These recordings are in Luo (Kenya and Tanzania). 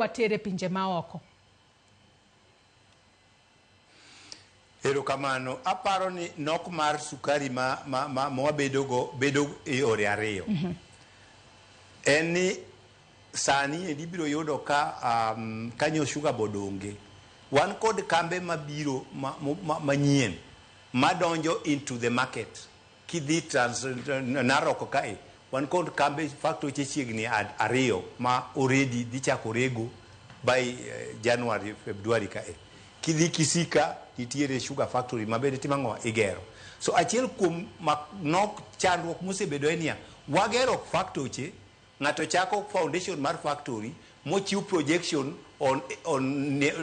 Watere pinje maoko. Erokamano. Aparo ni nok mar sukari ma, ma, ma, ma wabedogo bedo e yore ariyo. En ni sani endi ibiro yudo ka kanyo Sugar Board onge. Wan kod kambe mabiro manyien madonjo into the market. Kidhi Trans Narok kae, wan kod kambe factory chiegni ariyo ma already dhi chako rego by January, February kae. Kidhi Kisika, nitiere sugar factory ma bende timo ang'o? Igero. So achiel kuom nok chandruok mosebedo en niya, wagero factory, ng'ato chako foundation mar factory mochiw projection on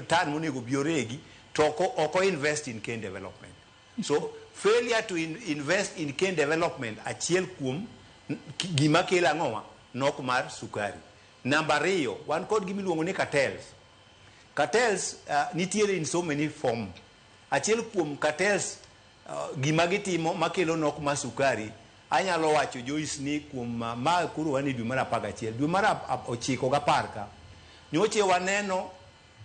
ton monego bi oregi to ok invest in cane development. So failure to invest in cane development achiel kuom gima kelo ang'owa? Nok mar sukari. Namba ariyo, wan kod gima iluongo ni cartels. Cartels nitiere in so many form. Achiel kuom cartels, gima gitimo makelo nok mar sukari, anyalo wacho, Joyce, ni kuom ma koro wan e dwe mar 11, dwe mar 9 gi 10 ka nyoche waneno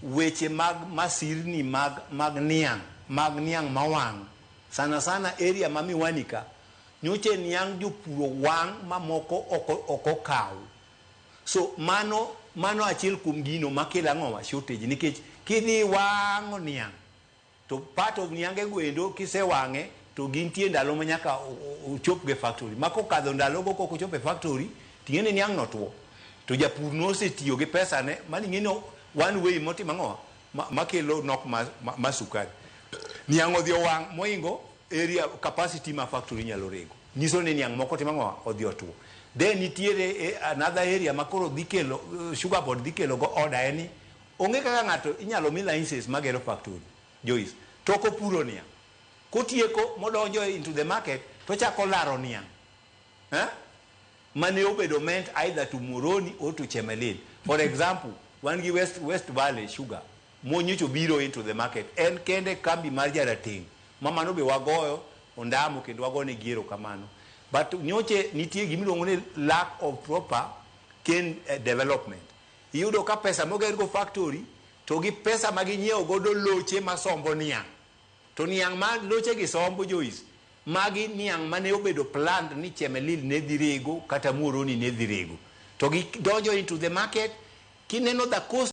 weche mag masirni mag niang' mawang' sana sana area ma Miwani ka. Nyoche niang' jopur wang' mamoko ok okaw. So mano achiel kuom gino makelo ang'owa? Shortage, nikech kidhi wang'o niang' to part of niange go endo kisewang'e to gintie ndalo ma nyaka ochop go e factory, ma kokadho ndalogo kok ochopo e factory, ting'e ni niang' no tuo to japur nosetiyo gi pesa ne. Mano ing'e ni one way motimo ang'owa makelo nok ma sukari. Niang' odhi owang' moingo area capacity ma factory nyalo rego, nyiso ni niang' moko timo ang'owa? Odhi otuo. Then nitiere another area ma koro dhi kelo Sugar Board dhi kelo go order, en ni onge kaka ng'ato inyalo mi license magero factory, Joyce, to ok opuro niang'. Kotieko modonjo into the market to chako laro niang', eh? Mane obedo meant either to Muhoroni or to Chemelil. For example, wan gi West Valley Sugar monyocho biro into the market, en kende kambi mar jarateng' ma mano be wagoyo ondamo kendo wagone gi erokamano. But nyoche nitie gimiluongo ni lack of proper cane development. Iyudo ka pesa moger go factory to gi pesa ma ginyiewo godo loche masombo niang', to niang' ma loche gi sombo, Joyce, magi niang' mane obedo planned ni Chemelil ne dhi rego kata Muhoroni ne dhi rego, to gidonjo into the market. Kineno the cost